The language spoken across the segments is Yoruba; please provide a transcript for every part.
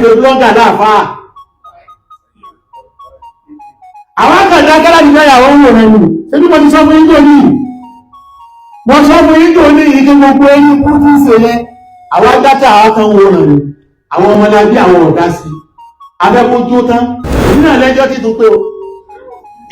Ẹ̀ ń pe blogger láàfáà. Àwọn akàndá kẹ́lá ti fẹ́ yàwó wò rẹ̀ nù. Ṣé bí mo ti sọ fún yín tó ní? Mo sọ fún yín tó ní ike gbogbo eyín kú tí ń ṣe yẹn. Àwọn adáta àwọn kan wò rẹ̀ nù. Àwọn ọmọlábí àwọn ọ̀dá sí. Abẹ́kójú tán. Èmi náà lẹ́jọ́ títún pé o.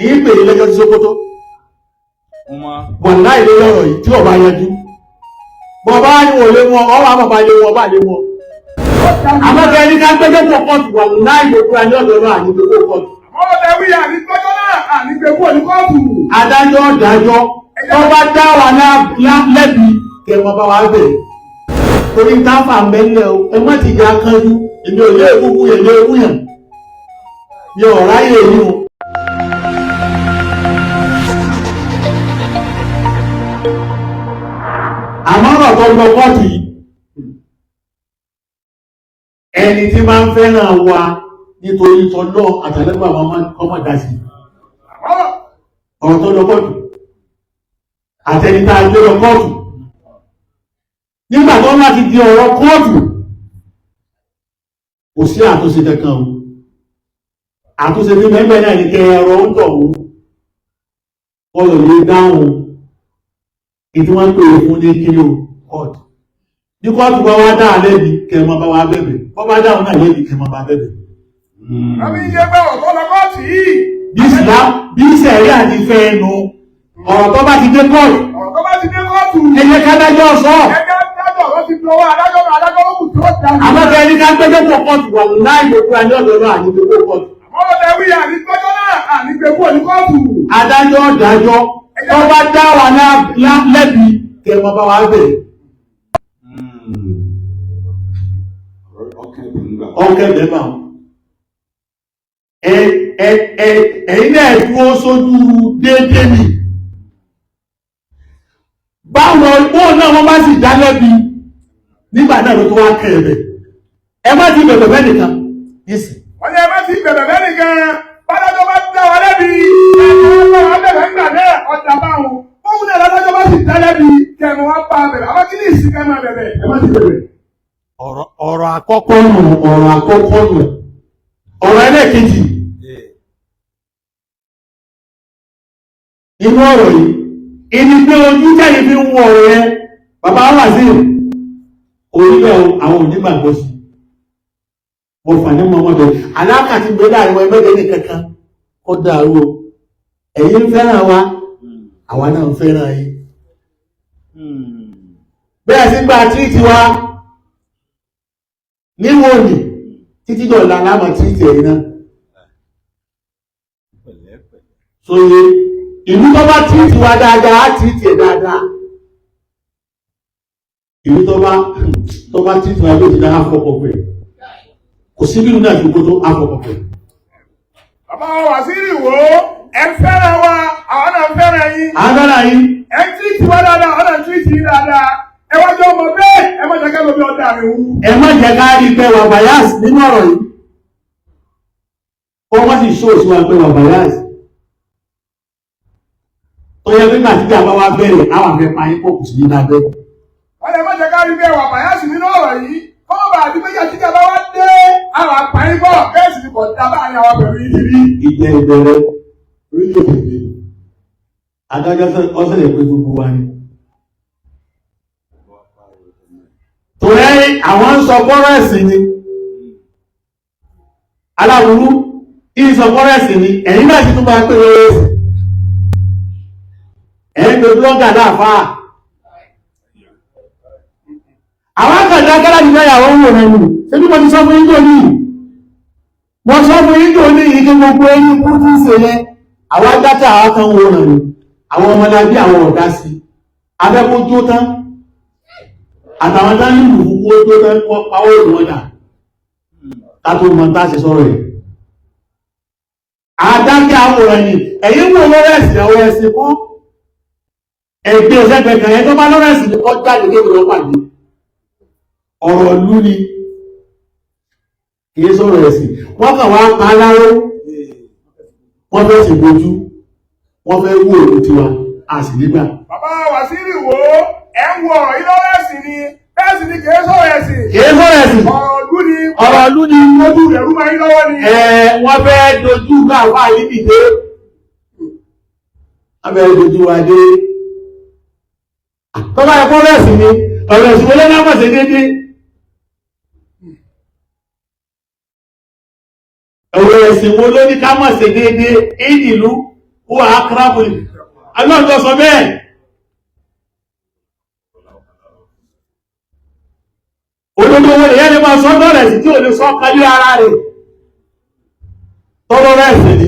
Èyí pè é lẹ́jọ́ tí Sókótó. Wàláì lórí ọ̀rọ̀ yìí tí ọba yanjú. Bọ̀bá ni wò lé wọn, ọwọ́ àbàbà lé wọn, ọba lé wọn. Àmọ́kẹ́ ẹni ká gbẹ́jọ́ pọ̀ kọ́ọ̀tù, wàláì gbogbo ẹni ọ̀dọ́ náà ní gbogbo kọ́ọ̀tù. Àwọn ọ̀dẹ̀ wí ànígbẹ́jọ́ náà ànígbẹ́kú ní kóòtù. Adájọ́ dájọ́ tó bá dá wa lẹ́bi kẹ́ wọn bá wa bẹ̀rẹ̀. Torí táfà mẹ́lẹ̀ o, ẹ má ti jẹ́ akánjú, èmi ò lé egungun yẹn lé egun yẹn. Mi ò ráyè yín o. Àmọ́ ọ̀rọ̀ tó lọ kóòtù yìí, ẹni tí máa ń fẹ́ràn wa nítorí tọ́lọ́ àtàlẹ́gbà àwọn ọmọ dá sí ọ̀rọ̀ tó lọ kóòtù àtẹni tá a gbé lọ kóòtù. Nígbà tó láti di ọ̀rọ̀ kóòtù, kò sí àtúnṣe kankan o. Àtúnṣe tí mẹ́gbẹ́ náà ní kẹ ẹ̀rọ ń tọ̀ wọ́n kọlọ̀ lè dáhùn ìtí wọ́n pè fún ní kílò kóòtù. Ní kóòtù bá wá dáa lẹ́bi, kẹmọ bá wá bẹ̀bẹ̀. Bọ́ bá dáhùn náà lẹ́bi, kẹmọ bá bẹ̀bẹ̀. Àmì iye pé ọ̀rọ̀ tó lọ kóòtù yìí. Bí Islam bí sẹ̀rí àti fẹ́ ẹnu ọ̀rọ̀ tó bá ti dé kóòtù, Ọ̀rọ̀ tó bá ti dé kóòtù. ẹ jẹ́ kádájọ́ sọ. Ẹgbẹ́ adájọ́ ọ̀rọ̀ ti dọwọ́ adájọ́ náà, adájọ́ ló kù tó dá. Àmọ́kẹ́ ẹni ká gbẹ́jọ́ pọ̀ kóòtù, wàláì gbogbo ẹni ọ̀dọ́ náà ní gbogbo kóòtù. Àwọn ọ̀dẹ̀ wí ànígbẹ́jọ́ náà ànígbẹ́kú ní kóòtù. Adájọ́ dájọ́ tó bá dá wa lẹ́bi, kẹmọ bá wa bẹ̀rẹ̀. Ọkẹ́ bẹ́ẹ̀ bá wọn. Ẹ̀yin náà dúró sójú déédéé ni. Báwọn bóun náà wọ́n bá sì dá lẹ́bi nígbà náà ló tó wá kẹ́ ẹ̀bẹ̀. Ẹ má ti bẹ̀bẹ̀ bẹ́ẹ̀ nìkan nísìn. Wọ́n ní ẹ má ti bẹ̀bẹ̀ bẹ́ẹ̀ nìkan. Bádájọ́ bá dá wa lẹ́bi, ẹ̀ka bá bẹ̀bẹ̀ ńgbà náà ọjà báwọn. Bóun náà ládájọ́ bá sì dá lẹ́bi, kẹ̀mọ́ wá bá bẹ̀bẹ̀. Àwọn kí ní ìsìn kẹ́ máa bẹ̀bẹ̀, ẹ má ti bẹ̀bẹ̀. Ọ̀rọ̀ àkọ́kọ́ nù, ọ̀rọ̀ àkọ́kọ́ nù. Ọ̀rọ̀ ẹlẹ́ẹ̀kejì inú ọ̀rọ̀ yìí, ìní pé ojú tẹ́yìn fi ń wọ ọ̀rọ̀ yẹn, bàbá wà sí orílẹ̀ àwọn onígbàgbọ́ sí. Mo fà ní mọ́mọ́dọ̀ aláàkà ti gbé láàrin wọn ẹgbẹ́ ní kankan kó dàrú o. Ẹ̀yin ń fẹ́ràn wa, àwa náà ń fẹ́ràn yín. Bẹ́ẹ̀ sí gba tírìtì wa níwọ̀n ní títí dọ̀la láàmà tírìtì ẹ̀yin náà. Sóye ìlú tó bá tírìtì wa dáadáa á tírìtì ẹ̀ dáadáa. Ìlú tó bá tírìtì wa yóò ti dá àfọkọ̀ pẹ̀. Kò sí bínú náà ju kó tó àfọkọ̀ pẹ̀. Bàbá wa Wàsíìrì wò ó, ẹ ń fẹ́ràn wa, àwọn náà ń fẹ́ràn yín. Àgbàlá yìí. Ẹ ń tírìtì wa dáadáa, àwọn náà ń tírìtì yín dáadáa. Ẹ wá jọ ọmọ bẹ́ẹ̀, ẹ má jẹ́ ká lóbi ọ̀dà mi wú. Ẹ má jẹ́ ká rí pé wà bias nínú ọ̀rọ̀ yìí. Kó wọ́n sì ṣó òṣù wa pé wà bias. Tó yẹ pé gbà tí ìjàmbá wa bẹ̀rẹ̀, àwọn àfẹ́ pa yín pọ̀ kù sí ní lábẹ́. Wọ́n lè má jẹ́ ká rí bẹ́ẹ̀ wà bàyásì nínú ọ̀rọ̀ yìí. Kọ́mọ̀ bá àti méjì àti ìjàmbá wa dé, àwọn àpáyín bọ̀, bẹ́ẹ̀ sì ni kò dá báyìí àwọn pẹ̀lú yìí ti rí. Ìjẹ́ ìbẹ̀rẹ̀ orílẹ̀-èdè adájọ́ ọ̀sẹ̀ pé gbogbo wa ni. Torí àwọn ń sọ kọ́rẹ́sì ni aláwòrú ìsọ kọ́rẹ́sì ni, ẹ̀yin náà sì tún máa pè é ẹ̀yin pé blogger láàfáà. Àwọn akàndá kẹ́lá ti fẹ́ yàwó wò rẹ̀ nù. Ṣé bí mo ti sọ fún yín tó ní? Mo sọ fún yín tó ní ike gbogbo eyín kú tí ń ṣe yẹn. Àwọn adáta àwọn kan wò rẹ̀ nù. Àwọn ọmọlábí àwọn ọ̀dá sí. Abẹ́kójú tán. Àtàwọn tán ní ìlú kó tó tán kọ́ pawó ìwọ̀n dà. Ká tó mọ tá a ṣe sọ̀rọ̀ yìí. Adákẹ́ àwòrán ni ẹ̀yin wò lọ́rọ̀ ẹ̀sìn, àwọn ẹ̀sìn kọ́. Ẹgbẹ́ ọ̀sẹ̀ kan ẹ̀ tó bá lọ́rọ̀ ẹ̀sìn ni kọ́ jáde kéwòn lọ́ pàdé. Ọ̀rọ̀ ìlú ni, kìí sọ̀rọ̀ ẹ̀sìn. Wọ́n kàn wá pa á láró, wọ́n fẹ́ sì bojú, wọ́n fẹ́ wó òun tiwa, a sì nígbà. Bàbá Wàsíìrì wò ó, ẹ ń wo ọ̀rọ̀ yìí lọ́rọ̀ ẹ̀sìn ni. Bẹ́ẹ̀ sì ni kìí sọ̀rọ̀ ẹ̀sìn. Kìí sọ̀rọ̀ ẹ̀sìn. Ọ̀rọ̀ ìlú ni. Ọ̀rọ̀ ìlú ni. Ojú rẹ̀ rú máa ń lọ́wọ́ ni. Ẹ wọ́n fẹ́ dojú bá wà yìí dìde. Wọ́n fẹ́ dojú wa dé. Tọ́ba ẹ̀kọ́ rẹ̀ sì ni ọ̀rọ̀ ẹ̀sìn wọlé náà mọ̀ sí déédéé. Ọ̀rọ̀ ẹ̀sìn wo ló ní ká mọ̀ sí déédéé? Ìdìlú wà á kíráàbù. Ọlọ́run ló sọ bẹ́ẹ̀. Olódó owó lè yẹ́ lè máa sọ lọ́rẹ̀ sí tí ò lè sọ kalí ara rẹ̀. Tọ́lọ́ rẹ̀ sí ni.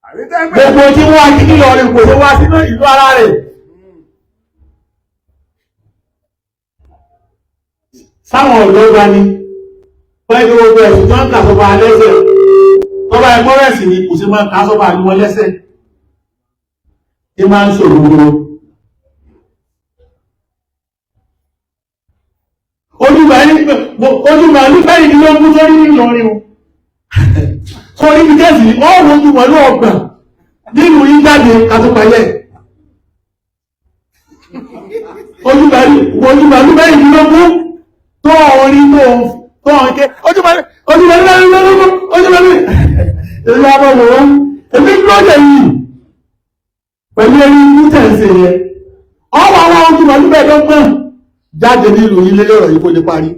Àbí tẹ́ ń pè. Gbogbo tí wọ́n á kí nílò rẹ̀ kò tó wá sínú ìlú ara rẹ̀. Sáwọn ọ̀dọ́ gba ni, pẹ́lú gbogbo ẹ̀sùn tó ń kà sọ́ba lẹ́sẹ̀. Tọ́ba ẹ̀kọ́ rẹ̀ sì ni kò sí máa kà sọ́ba ní wọn lẹ́sẹ̀. Tí máa ń ṣòro gbogbo. Ojúmọ̀ ní fẹ́yìn ní ló ń kú sórí ní Ìlọrin o. Sórí ní kẹ́sì ní ọ̀rọ̀ ojúmọ̀ ní ọgbà nínú yí jáde kàtúpẹ̀lẹ̀. Ojúmọ̀ ní fẹ́yìn ní ló kú tó orí tó ọ̀n ké. Ojúmọ̀ ní fẹ́yìn ní ló kú. Ojúmọ̀ ní èmi àbọ̀ wò ó. Èmi lóde yìí pẹ̀lú ẹni ikú tẹ̀sí yẹn. Ọwọ́ àwọn ojúmọ̀ ní bẹ́ẹ̀ dọ́gbọ̀n jáde nílùú ilé lọ́rọ̀ yìí kó lè parí.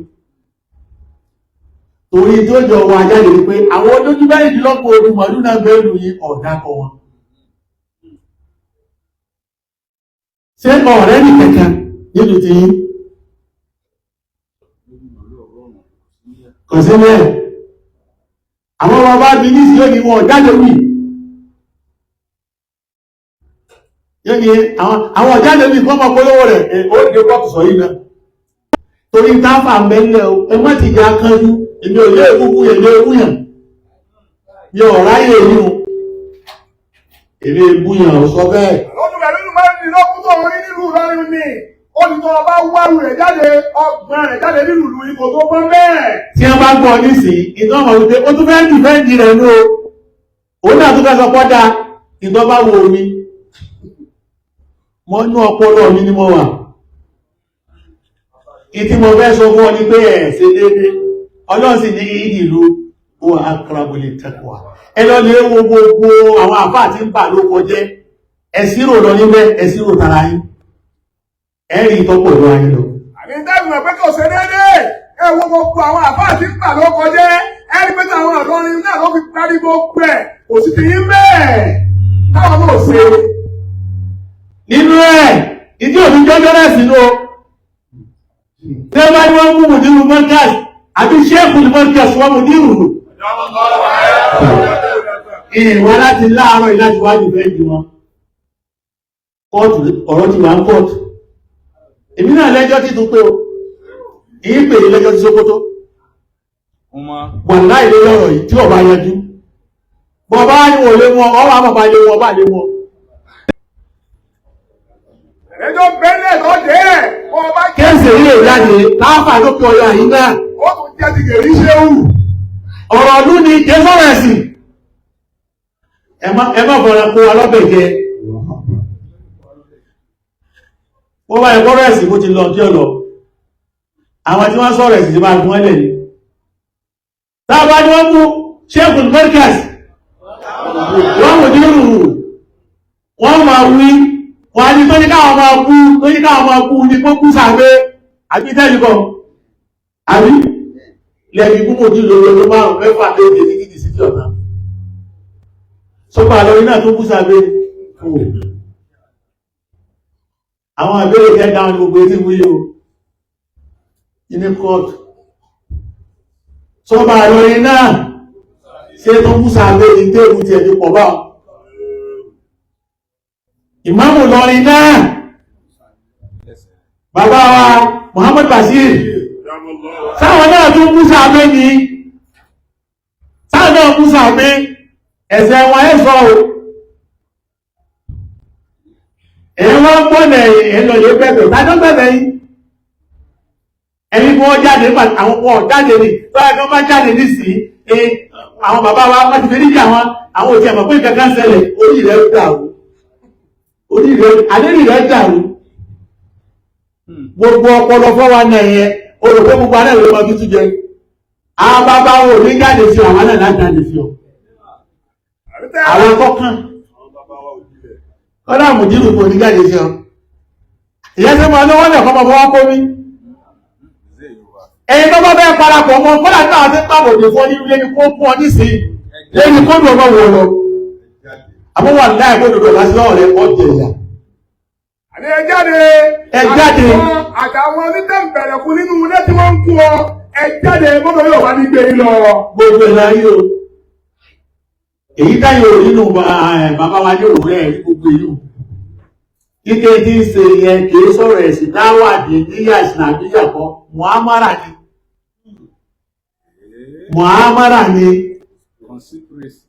Torí tí ó jọ wà jáde ní pé àwọn olójú bẹ́ẹ̀ lọ́pọ̀ ogun mọ̀lú náà bẹ́ẹ̀lú yí ọ̀dákọ wọn. Ṣé ọ̀rẹ́ ní kẹ̀kẹ́ nílùú ti yí? Kò sí mẹ́ẹ̀. Àwọn ọmọ bá bí ní sí yóò ní wọn jáde wì. Yóò ní àwọn ọ̀jáde wì kọ́ mọ́ polówó rẹ̀ ó dé kọ́ọ̀tù sọ yìí náà. Torí táfà mẹ́lẹ̀ o, ẹ má ti jà kánjú, èmi ò lé egungun èmi ebúyàn. Mi ò ráyè yìí o. Èmi ebúyàn ò sọ bẹ́ẹ̀. Lọ́dún rẹ̀ nínú máa ń di lọ́kùn tó orí nílùú Ìlọrin ni. Ó ní tọ́ ọba wárú rẹ̀ jáde, ọgbọ̀n rẹ̀ jáde nílùú ìlú ipò tó pọ́n bẹ́ẹ̀. Tí wọ́n bá gbọ́ nísìnyí, ìtàn ọmọ wípé ó tún fẹ́ dìfẹ́ǹdì rẹ̀ nú o. Òun náà tún fẹ́ sọ pọ́dà ìtàn bá wo mi. Mo nú ọpọlọ mi ni mo wà. Ìtí mo fẹ́ sọ fún ọ ní pé ẹ̀ ṣe déédéé. Ọlọ́run sì ní ìdìlú ó aqrabu lit-taqwa. Ẹ lọ lè wo gbogbo àwọn àfáà tí ń bà ló kọjẹ́. Ẹ̀sìrò lọ níbẹ̀, ẹ̀sìrò tara yín. Ẹ rí ìtọ́pọ̀ lọ ayé lọ. Àbí tẹ́lẹ̀ mọ̀ pé kò ṣe déédéé. Ẹ wo gbogbo àwọn àfáà tí ń bà ló kọjẹ́. Ẹ rí pé táwọn Ìlọrin náà ló fi parí gbogbo ẹ̀. Kò sí ti yín bẹ́ẹ̀. Táwọn náà ṣe. Nínú ẹ̀, ìdí òfin jọjọ́ rẹ̀ sínú o. Tí wọ́n bá ní wọ́n mú mùdírù Mọ́kàs, àbí ṣéèkù ní Mọ́kàs wọ́n mùdírù. Ìwọ láti láàárọ̀ ìláti wá dìfẹ́ jù wọn. Kóòtù ọ̀rọ̀ ti wà ń kóòtù. Èmi náà lẹ́jọ́ títún pé o. Ìyí pè ní lẹ́jọ́ tí Sókótó. Wà láì lórí ọ̀rọ̀ yìí tí ọba yanjú. Bọ̀bá ni wò lé wọn, ọwọ́ àbàbà lé wọn, bá lé wọn. Ẹjọ́ bẹ́lẹ̀ lọ́dẹ̀ ẹ̀. Ọba Kéèsì yìí lè jáde, láàfà lókè ọyọ àyín náà. ó tún jẹ́ ti gèrí ṣéwù. Ọ̀rọ̀ ọdún ni jésọ́rọ̀ ẹ̀sìn. Ẹ má bọ̀rọ̀ kó alọ́bẹ̀ jẹ. Wọ́n bá ẹ̀kọ́ rẹ̀ sí bó ti lọ kí ọ̀lọ́. Àwọn tí wọ́n sọ̀rọ̀ ẹ̀sìn ti máa gún ẹlẹ̀ ni. Tábà ni wọ́n mú Sheikhul Markaz. Wọ́n mú dírù. Wọ́n máa wí. Wọ́n á ní tó ní káwọn máa kú, tó ní káwọn máa kú ní kó kú sàgbé. Àbí tẹ́lifọ̀. Àbí? Lẹ́bi gúnmò tí lórí ọdún márùn-ún mẹ́fà léde títí di sí ọ̀nà. Sọ́pàá lórí náà tó kú sàbẹ́ àwọn àbẹ́rẹ̀ jẹ́ dáhùn gbogbo etí wúyí o. Ní kóòtù. Sọ́pàá lórí náà ṣe tó kú sàbẹ́ ní téèkù tí ẹ̀dí pọ̀ bá. Ìmáàmù lọrin náà bàbá wa Muhammad Bashir sáwọn náà tún kú sàbẹ́ ní sáwọn náà kú sàbẹ́ ẹ̀sẹ̀ wọn ẹ̀ sọ o. Èyí wọ́n gbọ́nà ẹ̀lọ lè bẹ̀bẹ̀ tàbí bẹ̀bẹ̀ yìí. Ẹ̀yìn kí wọ́n jáde nípa àwọn ọmọ jáde ní tọ́lá kí wọ́n bá jáde nísìnyí àwọn bàbá wa wọ́n ti fi níjà wọn àwọn òtí ẹ̀mọ̀ pé kankan ṣẹlẹ̀ orí rẹ̀ dàrú. Orí rẹ̀ àdéhì rẹ̀ dàrú. Gbogbo ọpọlọ fọwọ́ náà yẹn, olùkọ́ gbogbo alẹ́ ìlú ọmọ tuntun jẹ. Àwọn bàbá wo ní jáde sí àwọn náà láti jáde sí ọ. Àwọn kọ̀ọ̀kan. Kọ́dà mùdírù kò ní jáde sí ọ. Ìyẹn sẹ́ máa lọ́wọ́ náà kọ́ máa fọwọ́ kó mi. Ẹni tó bá bẹ́ẹ̀ parapọ̀ mọ́ kọ́dà náà ti pàbòdè fún ọ nínú ilé ní kó fún ọ nísìnyí. Lẹ́ni kó dùn ọmọ wọ̀ lọ. Àmọ́ wà láì kó dòdò láti lọ́wọ́ rẹ̀ ọ́ jẹ ìyà. Àní ẹ jáde. Ẹ jáde. Àtàwọn onítẹ̀m̀bẹ̀rẹ̀kú nínú ilé tí wọ́n ń kú ọ. Ẹ jáde mọ́tò yóò wá ní gbé yín lọ. Gbogbo ẹ̀ láyé o. Èyí táyọ̀ nínú bàbá wa ní òwúrọ̀ ẹ̀ ní gbogbo ìlú. Ike tí ń ṣe yẹn kìí sọ̀rọ̀ ẹ̀sìn dáwà ní níyà ìsìnàbíyà kọ́, Muhammadu ni. Muhammadu ni.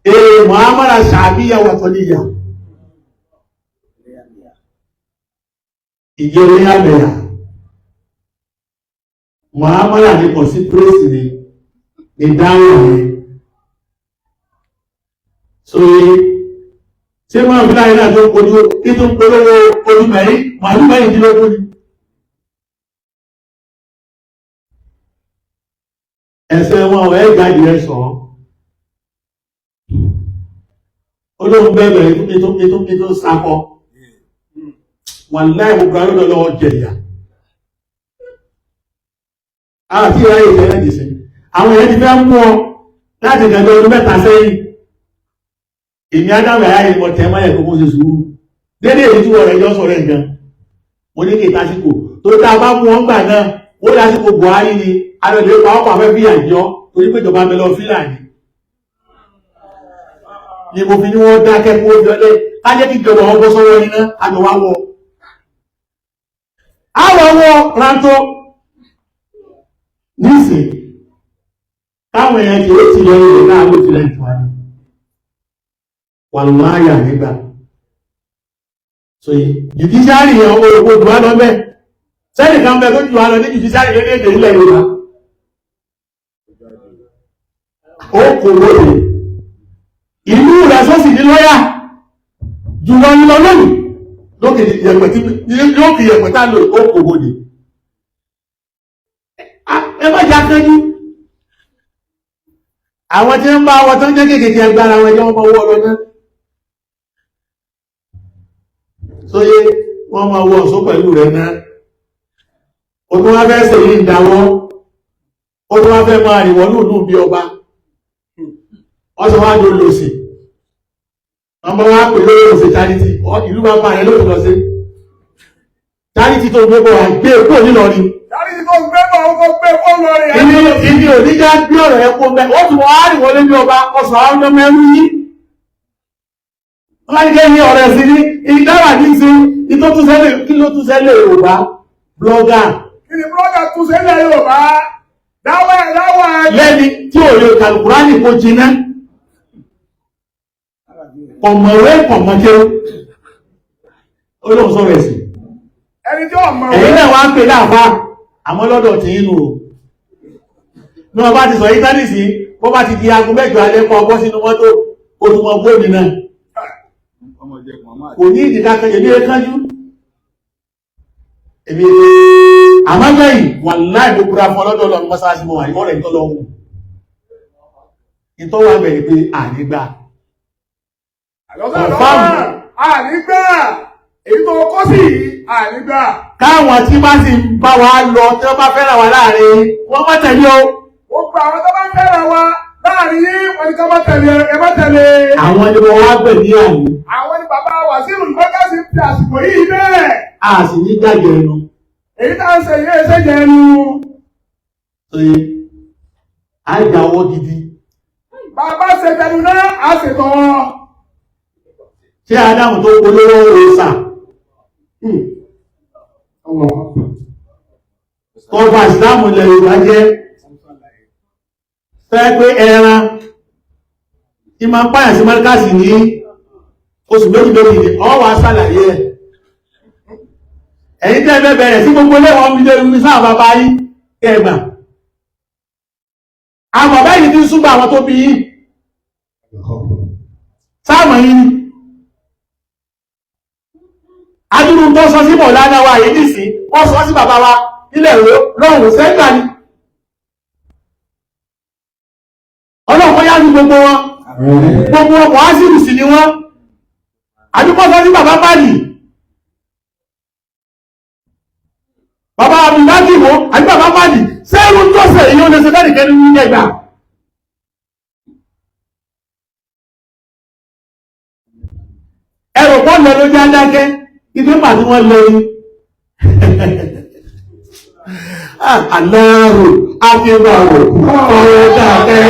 Ee, Muhammadu ṣàbíyà wàtọ́níyà. Ìjẹ́ oníyàmẹ̀yà. Muhammadu ni kò sí pírẹ́sì ni, ní dáhùn ni. Sóyè, ṣé máa fi láyé náà tó ń kojú kí tó ń polówó ojú mẹ́rin, màálù mẹ́rìndínlógún ni. Ẹsẹ̀ wọn ọ̀ ẹ́ jáde ẹ sọ. Olóhùn bẹ̀rẹ̀ ètò sakọ. Wọ́n láì gbogbo arúgbó lọ́wọ́ jẹ̀yà. Àti ìráyè ìṣẹ̀lẹ̀ nìṣẹ́. Àwọn èèyàn ti fẹ́ mú ọ láti gàdọ̀ ọdún mẹ́ta sẹ́yìn. Èmi Ádámù ẹ̀yà ìmọ̀ tẹ́ mọ́lẹ̀ tó kó ṣe sùúrù. Dédé èyí tí wọ́n rẹ̀ jọ sọ̀rọ̀ nǹkan. Mo ní kí tásìkò. Tó tá a bá mú wọn gbà náà, ó lásìkò Buhari ni, alọ́lẹ̀ pa ọkọ̀ afẹ́ fìyà jọ torí pé ìjọba mi lọ Fílàní. Ni mo fi ní wọ́n dákẹ́ kó fi ọlẹ́ ká jẹ́ kí ìjọba wọn bọ́ sọ́wọ́ iná àjọ wá wọ. Àwọ̀ wọ rántó. Nísìn, táwọn èèyàn kì í ti lọ ilẹ̀ náà ló ti lẹ́yìn tiwa ni. Wàlúwàyà nígbà. So jùdíṣárì yẹn olùkó jù wá lọ bẹ́ẹ̀. Sẹ́nì kan bẹ tó jù wá lọ ní jùdíṣárì lórílẹ̀-èdè ilẹ̀ Yorùbá. Ó kò lóde. Ìlú rẹ̀ sọ́sì ní lọ́yà jù lọ ní lọ lónìí. Lókè yẹ̀pẹ̀ tí lókè yẹ̀pẹ̀ tá lò ó kò lóde. Ẹ má jà kánjú. Àwọn tí ń bá wọn tó ń jẹ́ kéèkéé agbára wọn ẹjọ́ wọn máa wọ́ lọ náà. Sóyé wọ́n máa wọ́ ọ̀ṣọ́ pẹ̀lú rẹ̀ náà. Ó tún wá fẹ́ ṣe yìí ń dáwọ́. Ó tún wá fẹ́ máa rìn wọ́n lùlù bí ọba. Wọ́n sọ wá ló lò sí. Wọ́n bá wá pè lórí òsè charity. Ìlú bá bá rẹ̀ lóòtú lọ sí. Charity tó gbé bọ̀ wá gbé kúrò nílọrin. Charity tó gbé bọ̀ ó gbé kó lọrin. Ibi òníjà gbé ọ̀rọ̀ ẹ̀ kó mẹ́. Ó tún wá rìn wọlé bí ọba ọ̀sán àwọn ọmọ ẹrú yìí. Wọ́n ní kí ọ̀rẹ́ sí ní ìdáwà ní sí ìtó tún sẹ́lẹ̀ kí ló tún sẹ́lẹ̀ Yorùbá blogger. Kí ni blogger tún sẹ́lẹ̀ Yorùbá? Dáwà dáwà. Lẹ́ni tí ò lè kàlùkùránì kó jiná. Kọ̀mọ̀wé kọ̀mọ̀ké. Ó lóun sọ̀rọ̀ ẹ̀sìn. Ẹni tí ó mọ̀. Ẹ̀yin náà wá ń pè láàfá àmọ́ lọ́dọ̀ tí ń lò. Ní wọ́n bá ti sọ yí tánìsì, bó bá ti di aago mẹ́jọ alẹ́ kọ́ ọgbọ́ sínú mọ́tò, ó tún mọ bóòdì náà. Kò ní ìdí kankan, èmi ẹ kánjú. Èmi àmọ́gbẹ̀yìn wà láì mo búra fún ọlọ́dọ̀ ọlọ́run mọ́sálásí mo wà ní ọ̀rẹ́ ìtọ́ lọ́wọ́. Ìtọ́ wà bẹ̀rẹ̀ pé ànígbà. Ànígbà. Èyí tó kọ́ sí ànígbà. Káwọn tí bá sì ń bá wa lọ tí wọ́n bá fẹ́ràn wa láàrin, wọ́n má tẹ̀lé o. Ó gba àwọn tó bá ń fẹ́ràn wa láàrin yín, wọ́n ní ká má tẹ̀lé, ẹ má tẹ̀lé. Àwọn ni wọ́n wá gbẹ̀ ní àyè. Àwọn ni bàbá Wàsíù Mọ́kàsí fi àsìkò yìí bẹ́ẹ̀. A sì ní jàjẹ ẹnu. Èyí tá à ń ṣe yìí ẹsẹ̀ jẹ ẹnu. Ṣé àjà ọwọ́ gidi? Bàbá ṣe tẹnu náà, a ṣe tọwọ́. Ṣé Ádámù tó polówó òòṣà? Tọ́ba ìsìláàmù ilẹ̀ Yorùbá jẹ́ fẹ́ pé ẹran tí máa ń pààyàn sí mọ́ríkàsì ní oṣù méjì méjì ni ọ wà ṣàlàyé ẹ̀. Ẹ̀yin tẹ́ fẹ́ bẹ̀rẹ̀ sí gbogbo lẹ́wọ̀n mi lórí mi sáà bàbá yín kẹgbà. Àwọn bàbá yìí ti ń súnmọ́ àwọn tó bí yín. Sáàmù yín ni. Adúrú tó sọ sí mọ̀lánà wa yìí nìsín, wọ́n sọ sí bàbá wa nílẹ̀ lọ́hùn sẹ́gbà ni. Ọlọ́pọ̀ yá ní gbogbo wọn. Gbogbo wọn kò á sí ìrùsì ni wọ́n. Àdúgbò sọ sí bàbá Málì. Bàbá Abdullahi wo, àbí bàbá Málì, sẹ́rù tó sẹ̀ èyí ó lè ṣe lẹ́nìkẹ́ nínú ilé ìgbà. Ẹrù pọ́ lọ ló jẹ́ adákẹ́, ibi pàtí wọ́n lọ ní. Aláàrù, akíbàrò, ọ̀rọ̀ dákẹ́.